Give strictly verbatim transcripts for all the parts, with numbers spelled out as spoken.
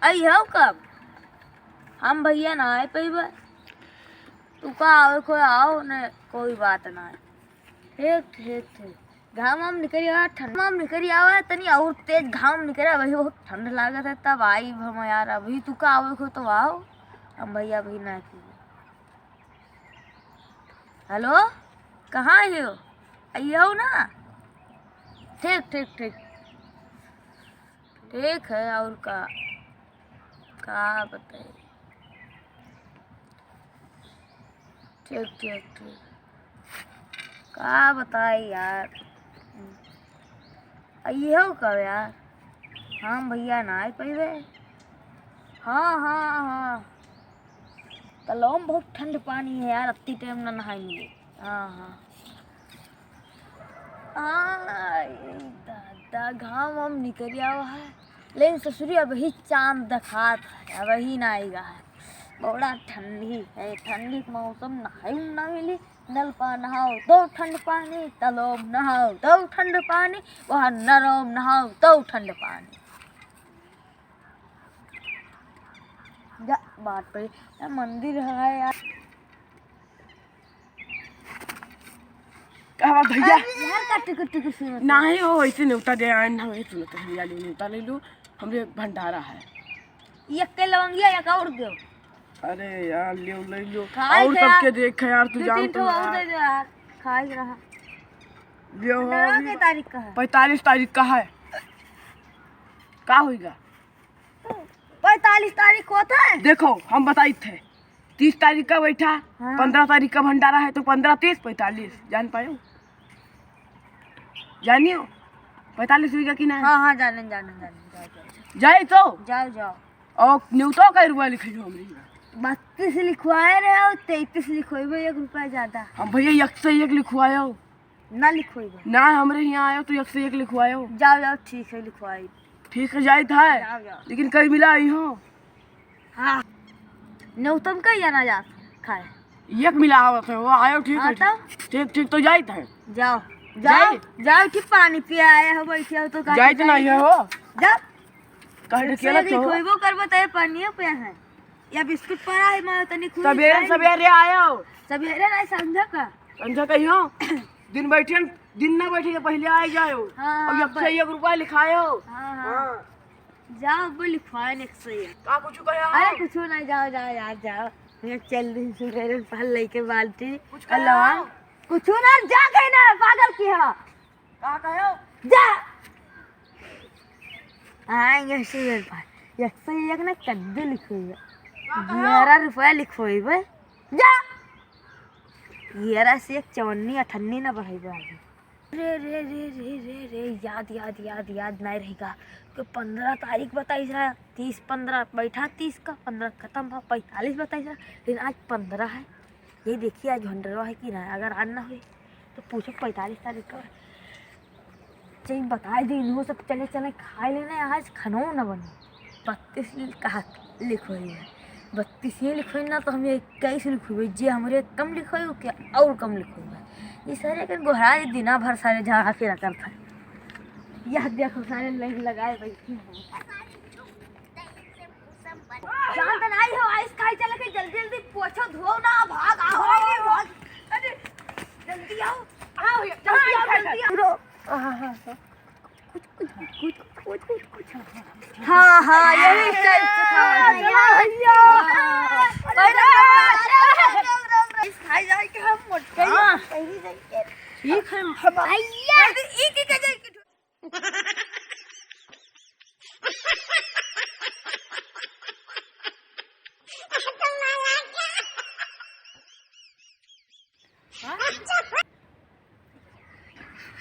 अइहो कब? हम भइया ना आइ पइबे। तू का आवे को आओ ने, कोई बात ना है। ठीक, ठीक, ठीक। घाम वाम निकरि आवा, ठंड वाम निकरि आवा, तनी और तेज घाम निकरे, वही बहुत ठंड लागत है, तब आइब हम यार। अभी तू का आवे को तो आओ, हम भइया अभी ना पइबे। हेलो, कहाँ हो? अइहो ना। ठीक, ठीक, ठीक। ठीक है, और का, का बताई? ठीक, ठीक, ठीक। का बताई यार? अइहो कब यार? हम भइया ना आइ पइबे। हाँ, हाँ, हाँ। तलाव में बहुत ठंड पानी है यार, अत्ती टाइम ना नहाए मिले। हाँ, हाँ। आय दादा, घाम वाम निकरि आवा है, लेकिन ससुरी अबही चाँद देखात है, अबही ना आइगा है। बड़ा ठंडी है, ठंडी के मौसम, नहाए ना मिली। नल पा नहाओ तो ठंड पानी, तलाव नहाओ तो ठंड पानी, वहाँ नरम नहाओ तो ठंड पानी। जा, बात पे, ए, मंदिर है यार। का बात भइया? अरे यार, का टुकुर टुकुर सुनत है? नाही हो, ऐसे नेवता दे आए ना, वही सुनत है, भइया ले नेवता ले लो, हमरे भंडारा है। एक के लवंगिया, एक और दो। अरे यार, ले ले लो, खाए और के सबके यार। देख यार, तू दो तीन जानत ठो हो और यार। दे दो यार, खाए के रहा। ले हो, भंडारा अभी के तारीख का है? पैंतालीस तारीख का है। का होइगा? पैंतालीस तारीख को होता है। देखो, हम बताइत है, तीस तारीख का बैठा, हाँ। पन्द्रह तारीख का भंडारा है, तो पन्द्रह, तीस, पैंतालीस, जान पायो? जानियो, पैंतालीस होइगा कि ना? हाँ, हाँ, जाने, जाने, जाने, जाओ, जाओ, जाओ। जाए तो? जाओ, जाओ। और नेवता का रुपया लिखे जो हमरे यहाँ? बत्तीस लिखवाए रहे हो, तैंतीस लिखवाए, एक रुपया ज्यादा। हम भइया एक सौ एक लिखवाए हो। ना लिखोइबा? ना, हमरे हियाँ आयो तो एक से एक लिखवायो। जाओ, जाओ, ठीक है, लिखवाई। ठीक है, जाइत है। जाओ, जाओ। लेकिन कई मिला आई हो? हाँ। नेउतम कई जाना जात खाए? एक मिला आवत है, वो आयो, ठीक हाँ, है, तब? ठीक, ठीक, तो जाइत है। जाओ, जाओ, जाई? जाओ, ठीक पानी पिया आया हो, बैठे हो तो का जाइत जाई? नहीं है हो। जाओ। काहे एक से ढकेलत एक हो? लिखोइबो करबो, तय पानियो पे है। या बिस्कुट पड़ा है, मारो तनी खुद सबेरे, खाई। सबेरे आयो। सबेरे नहीं, संझा का। संझा का ही हो। दिन बैठे, दिन ना बैठे, पहले आ जाओ। हाँ, और हाँ, एक से एक रुपया लिखायो। हाँ, हाँ। हाँ। जाओ, अब लिखवाए ने एक से एक। का कुछ कहे हो? अरे, कुछ नहीं, जाओ, जाओ यार, जाओ। मैं चल रही हूँ, मेरे पास लेके बाल्टी। कुछ कहे हो? कुछ ना, जा कहीं ना, पागल की है। का कहो? जा। हाँ, एक से एक बार। एक से एक ना कद्दू लिखोइबे। का कहो? ग्यारह रुपया लिखोइबे। जा। ग्यारह से एक चवन्नी अठन्नी ना बढ़ाइबे आगे। रे, रे, रे, रे, रे, रे, याद, याद, याद, याद नहीं रहेगा। तो पन्द्रह तारीख बताइस रहा, तीस पन्द्रह बैठा, तीस का पन्द्रह खत्म भा, पैंतालीस बताइस रहा, लेकिन आज पन्द्रह है। ये देखिए आज भंडरवा है कि ना, अगर आज ना हुई तो पूछो पैंतालीस तारीख का। चलिए बताए दे, इन्हों सब चले चले खाए लेने, आज खानो न बने। बत्तीस कहा लिखोई है, बत्तीस ही लिखोई ना तो हम इक्कीस लिखोई, जे हमरे कम लिखोई ओके और कम लिखोई। ये सारे के गोहरारी दिना भर सारे झाड़ा फिरा करता है। यह देखो सारे लाइन लगाए बैठे हैं। जान त नाही हो, आइस खाई चले के जल्दी जल्दी पोछो धो ना, भाग आओ, भाग। अरे, जल्दी आओ, आओ, जल्दी आओ, जल्दी आओ। हाँ, हाँ, हाँ। कुछ, कुछ, कुछ, कुछ, कुछ, कुछ, हाँ, हाँ। हाँ, हाँ, यही स्टाइल से खावा जाए। भैया। हाँ। अरे, अरे, अरे, अरे, अरे, अरे, आइस खाई जाए के हम मोट गए। हाँ। कहीं जाए के। ठीक है। हम भैया। जल्दी ई के जाए के।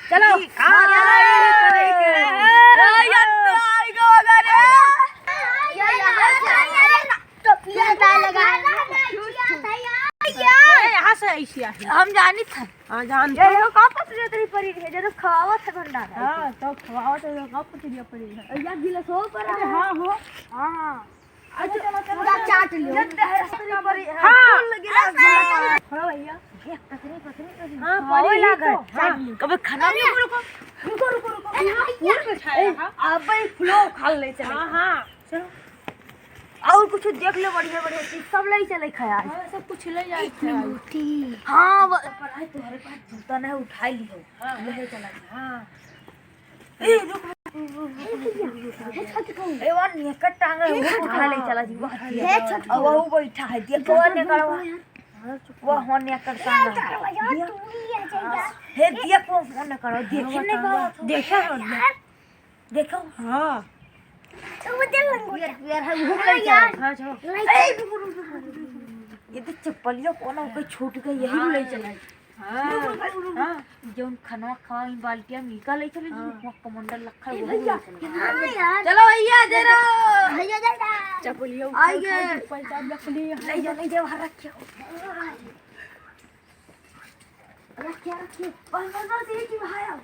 चलो। हाँ, चलो, ये करे के। ए, यार, तो आई गो अगर। टोपिया डाल लगा। ए, यहाँ से ऐसी आई। हम जानी था। हाँ, जान ये तो। लोग का पत्नी तेरी परी है, जो खवावत है भंडारा। हाँ, तो खवावत है, लोग का पत्नी परी है। या गिलास हो पर अरे, है। हाँ, हो। हाँ। अच्छा, चलो, चलो, पूरा चलो। चाट लियो। ये दहर से परी है। हाँ। फूल लगे ना। हाँ, भैया। ये पकड़े, पकड़े, पकड़े। हाँ, हाँ, परी वही ही लाग तो। है। हाँ। चाट लियो। कभी खाना भी रुको, रुको, रुको, रुको, रुको। अरे, भैया। फूल बिछाया है। अब भाई फ्लो खा ले चले। हाँ, हाँ। चलो। कुछ देख ले, बढ़िया बढ़िया चीज सब ले चले खाए आज। हाँ, सब कुछ ले जाए इतनी खाए। मोटी। हाँ, वो पर आज तोहरे पास जूता नहीं, उठा लियो। हाँ। ले चला। हाँ। ए, रुक, रुक, रुक। ए, वो नेकर टांगा है, वो उठा ले चला जी, वो। ए, छोटकू। अब वो बैठा है, देख, वो नेकर, वो, वो नेकर टांगा है। हे, देख, वो, वो नेकर, देख, देखा हो, देखो। हाँ। तो वो दिल लंगोटा। यार, यार, हम घूम हाँ, ले चला। यार। हाँ, चलो। ले ए, चल। रुक, रुक, रुक, रुक, रुक। ये तो चप्पलिया कोना कोई छूट गई, यही हाँ। ले चला। हाँ। हाँ। जौन खनवा खवाई बाल्टिया में का ले चले जी, हाँ। वहाँ कमंडल रखा है, ए वो भैया। ले चले। हाँ यार। चलो भैया, दे रहा। भैया, दे रहा। चप्पलिया उठा, आइए। उठा, चप्पल चाप रख लिए। ले जा, ले जा, वहाँ रखे हो। रखे, रखे। बस, बस, बस, एक ही भाई आओ।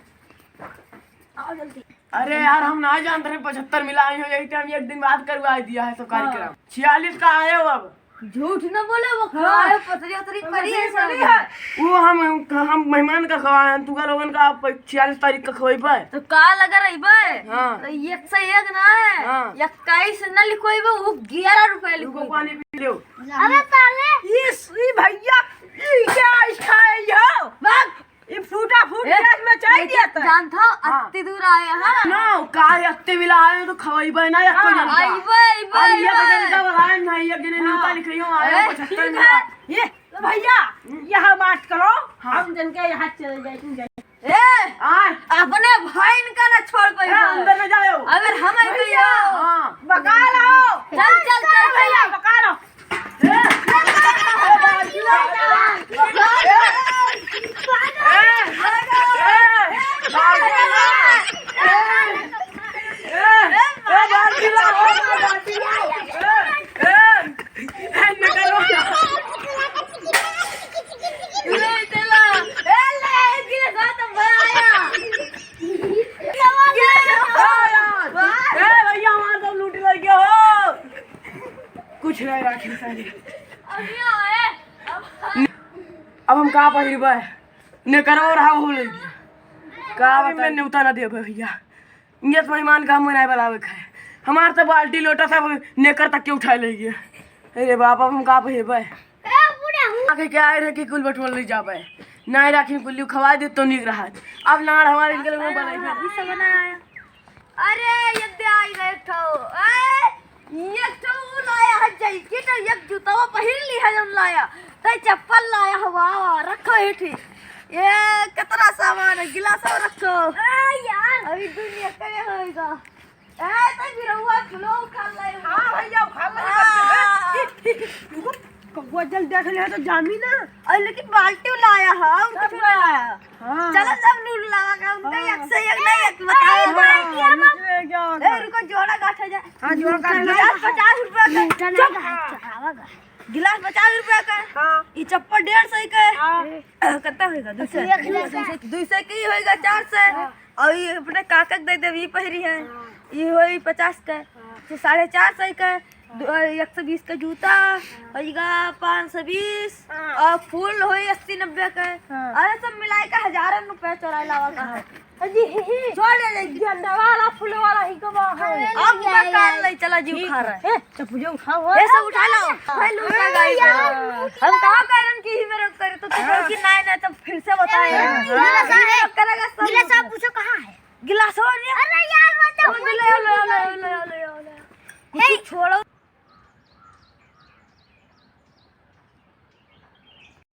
आओ जल्दी। अरे यार, हम ना जानते रहे पचहत्तर मिला आई हो, यही टाइम एक दिन बाद करवा दिया है सब कार्यक्रम। हाँ। छियालीस का आए हो अब। झूठ न बोले, वो हाँ। खाए, पतरी उतरी परी है पतरी परी सब। है। वो हम, हम मेहमान का खवाए, तू का लोगन का प-, छियालीस तारीख का खवाई पाए। तो का लगा रही बे? हाँ। तो एक से एक ना है, हाँ। इक्कीस न लिखोई बे, वो ग्यारह रुपए रुको, लिखोई बे। पानी पी लो। अबे साले। इस, ई भैया, ई क्या इस खाए हो? भाग। ई फूटा फूट ए, गैस में चाय लेकिन दिया था। जानत हो, हाँ। अत्ती दूर आए हैं। ना, का अत्ती मिला आए तो खवाई बे ना, एक को हाँ, जनता। आइबे, आइबे, अब ये आइबे। जनता बताए ना, ये गिने हाँ। न्योता लिखाई हो, आए ए, पचहत्तर ठीक मिला। है। ये, तो भैया, यहाँ बात करो, हाँ। हम जन के यहाँ चले जाए, तुम जाए। ए, आय। अपने भाइन का ना छोड़ पाई ए, बा। अंदर न जाओ। अगर हम आई भैया। भैया। हाँ। बका लो। चल, चल, चल, चल। भैया, बका लो। ए, ए, बाजू आ। ए, ए, बाजू आ। ए, ए, बाजू आ। ए, ए, ए, निकलो। ए, चला। ए, ले, एक गिलास और तो भरा आया। ए, भैया, हमार सब लूट ले गया हो। कुछ नहीं राखी सारी। अभी आए। अब हम का पहिरबे? नेकरो रहा हो ले गया। का अभी बताई? मैं न्योता ना देबे भैया। नियत मेहमान का हम नहीं बुलावे खाए। हमार तो बाल्टी लोटा सब नेकर तक के उठा ले गए। अरे बाप, अब हम का पहिरबे? आके क्या आए रहे कि कुल बटोर ले जाबे। नहीं राखी कुल्ली खवा दे तो निक रहा। अब लाड़ हमारे इनके लोग बनाई। अभी सब बनाया। अरे ये दे आई रहे ठो। ए, ये ठो लाया है जैकेट, एक जूतावा पहिर ली है जौन लाया। तै चप्पल लाया है, वाह, वाह, रखो हेठी। ये कितना सामान है, गिलास रखो। ए यार। अभी दुनिया करे होएगा। ए, तो गिरौआ फुलो उखाड़ ले। हाँ भैया, उखाड़ ले। हाँ। कौआ जल देख ले तो जामी ना। अरे लेकिन बाल्टी लाया है, और कुछ ना लाया। हाँ। चलो सब लूट लावा का, उनका हाँ। एक से एक नहीं, एक बताओ। हाँ, हाँ, लूट ले क्या ए, होगा? रुको, जोड़ा गांठ हो जाए। हाँ, जोड़ा गांठ हो जाए। गिलास पचास रुपया का। लूटा ना चुप। गांठ चढ़ावा का। गिलास पचास रुपया का। हाँ। ये चप्पल डेढ़ सौ का। हाँ। कितना होएगा? दो सौ। एक हजार। दो सौ की होएगा, चार सौ। हाँ। और ये अपने काका के दे देब, ये पहिरी है। हाँ। ये होई पचास का। हाँ। तो साढ़े चार सौ का। हाँ। दो, एक सौ बीस का जूता, हाँ। होइगा पाँच सौ बीस, हाँ। और फूल होई अस्सी नब्बे का। हाँ। अरे सब मिलाए का हजारन रुपया चोराए लावा का है। हाँ। अजी, ही, ही। छोड़ दे, दे। गेंदा वाला, फूल वाला ही को बा है। अरे, अब ले का आए। काल नहीं चला जी, ठीक उठा है। रहा है। ए, चप्पू जो उठाओ, ए, सब उठा लो। अरे, भाई, लूटा अरे, गई। यार, हम कहाँ करन की ही मेरे करे, तो तू बोल कि नहीं, नहीं, तो फिर से बताए। अरे, हाँ। गिलास है। करेगा सब गिलास। आप पूछो कहाँ है? गिलास हो नहीं? अरे यार, वो तो वो ले, ले, ले, ले, ले, ले, ले। कुछ छोड़ो।